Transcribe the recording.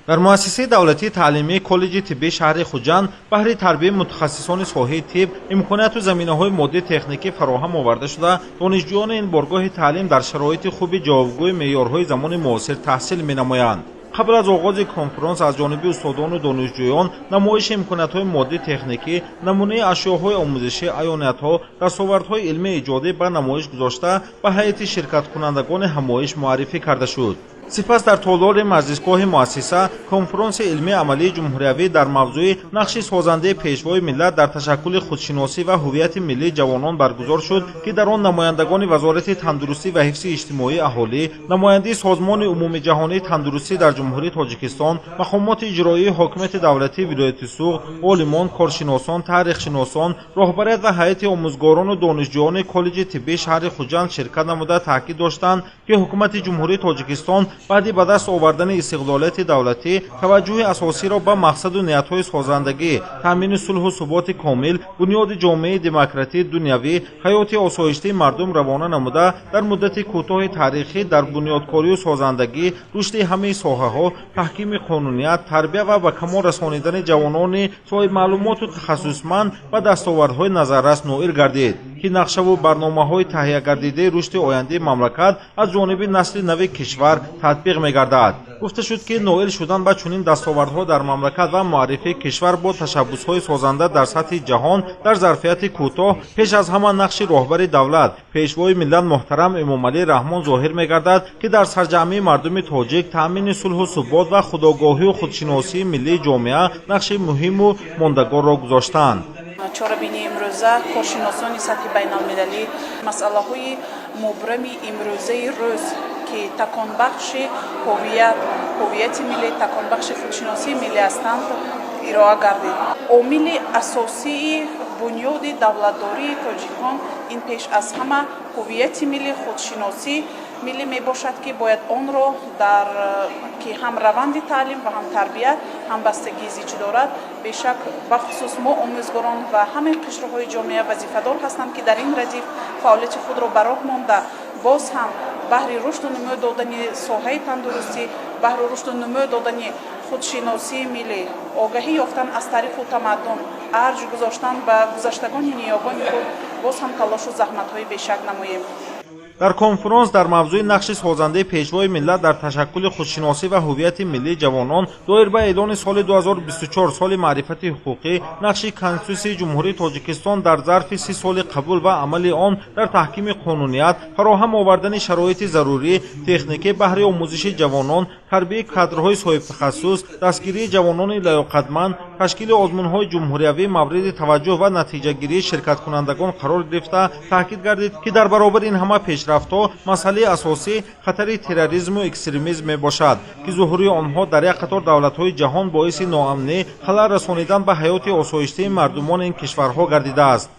Дар муассисаи давлатии таълимии коллеҷи тиббии шаҳри Хуҷанд баҳри тарбияи мутахассисони соҳаи тиб имконияту заминаҳои моддию техникӣ фароҳам оварда шуда, донишҷӯёни ин боргоҳи таълим дар шароити хуби ҷавобгӯи меъёрҳои замони муосир таҳсил менамоянд. Қабл аз оғози конфронс аз ҷониби устодону донишҷӯён намоиши имкониятҳои моддию техникӣ, намунаи ашёҳои омӯзишӣ, аёниятҳо, дастовардҳои илмии иҷодӣ ба намоиш гузошта, ба ҳайати ширкаткунандагони ҳамоиш муаррифӣ карда шуд. Сипас дар толори маҷлисгоҳи муассиса конфронси илмии амалии ҷумҳуриявӣ дар мавзӯи нақши созандаи Пешвои миллат дар ташаккули худшиносӣ ва ҳуввияти миллии ҷавонон баргузор шуд, ки дар он намояндагони Вазорати тандурустӣ ва ҳифзи иҷтимоии аҳолӣ, намояндаи Созмони умумиҷаҳонии тандурустӣ дар Ҷумҳурии Тоҷикистон, мақомоти иҷроии ҳокимияти давлатии вилояти Суғд, олимон, коршиносон, таърихшиносон, роҳбарият ва ҳайати омӯзгорону донишҷӯёни коллеҷи тиббии шаҳри Хуҷанд ширкат намуда, таъкид доштанд, ки Ҳукумати Ҷумҳурии Тоҷикистон баъди ба даст овардани истиқлолияти давлатӣ таваҷҷӯҳи асосиро ба мақсаду ниятҳои созандагӣ, таъмини сулҳу суботи комил, бунёди ҷомеаи демократии дунявӣ, ҳаёти осоиштаи мардум равона намуда, дар муддати кӯтоҳи таърихӣ дар бунёдкорию созандагӣ, рушди ҳамаи соҳаҳо, таҳкими қонуният, тарбия ва ба камол расонидани ҷавонони соҳибмаълумоту тахассусманд ба дастовардҳои назаррас ноил гардид, ки нақшаву барномаҳои таҳиягардидаи рушди ояндаи мамлакат аз ҷониби насли нави кишвар татбиқ мегардад. Гуфта шуд, ки ноил шудан ба чунин дастовардҳо дар мамлакат ва муаррифии кишвар бо ташаббусҳои созанда дар сатҳи ҷаҳон дар зарфияти кӯтоҳ пеш аз ҳама нақши роҳбари давлат, Пешвои миллат муҳтарам Эмомалӣ Раҳмон зоҳир мегардад, ки дар сарҷамъии мардуми тоҷик, таъмини сулҳу субот ва худогоҳию худшиносии миллии ҷомеа нақши муҳиму мондагорро гузоштанд. Чорабинии имрӯза коршиносони сатҳи байналмилалӣ масъалаҳои мубрами имрӯзаи рӯз, ки таконбахши ҳувият, ҳувияти миллӣ, таконбахши худшиносии миллӣ ҳастанд, ироа гардид. Омили асосии бунёди давлатдории тоҷикон ин пеш аз ҳама ҳувияти миллӣ, худшиносӣ миллӣ мебошад, ки бояд онро дар ки ҳам раванди таълим ва ҳам тарбия ҳамбастагии зич дорад. Бешак, бахусус мо, омӯзгорон ва ҳамаи қишрҳои ҷомеа вазифадор ҳастанд, ки дар ин радиф фаъолияти худро ба роҳ монда, боз ҳам баҳри рушду нумӯ додани соҳаи тандурустӣ, баҳри рушду нумӯ додани худшиносии миллӣ, огаҳӣ ёфтан аз таъриху тамаддун, арҷ гузоштан ба гузаштагони ниёгони худ боз ҳам талошу заҳматҳои бешак намоем. Дар конфронс дар мавзӯи нақши созандаи Пешвои миллат дар ташаккули худшиносӣ ва ҳуввияти миллии ҷавонон, доир ба эълони соли 2024 соли маърифати ҳуқуқӣ, нақши Конститутсияи Ҷумҳурии Тоҷикистон дар зарфи 30 соли қабул ва амали он дар таҳкими қонуният, фароҳам овардани шароити зарурӣ техникӣ баҳри омӯзиши ҷавонон, тарбияи кадрҳои соҳибтахассус, дастгирии ҷавонони лаёқатманд, ташкили озмунҳои ҷумҳуриявӣ мавриди таваҷҷӯҳ ва натиҷагирии ширкаткунандагон қарор гирифта, таъкид гардид, ки дар баробари ин ҳама пешрафтҳо масъалаи асосӣ хатари терроризму экстремизм мебошад, ки зуҳури онҳо дар як қатор давлатҳои ҷаҳон боиси ноамнӣ, халал расонидан ба ҳаёти осоиштаи мардумони ин кишварҳо гардидааст.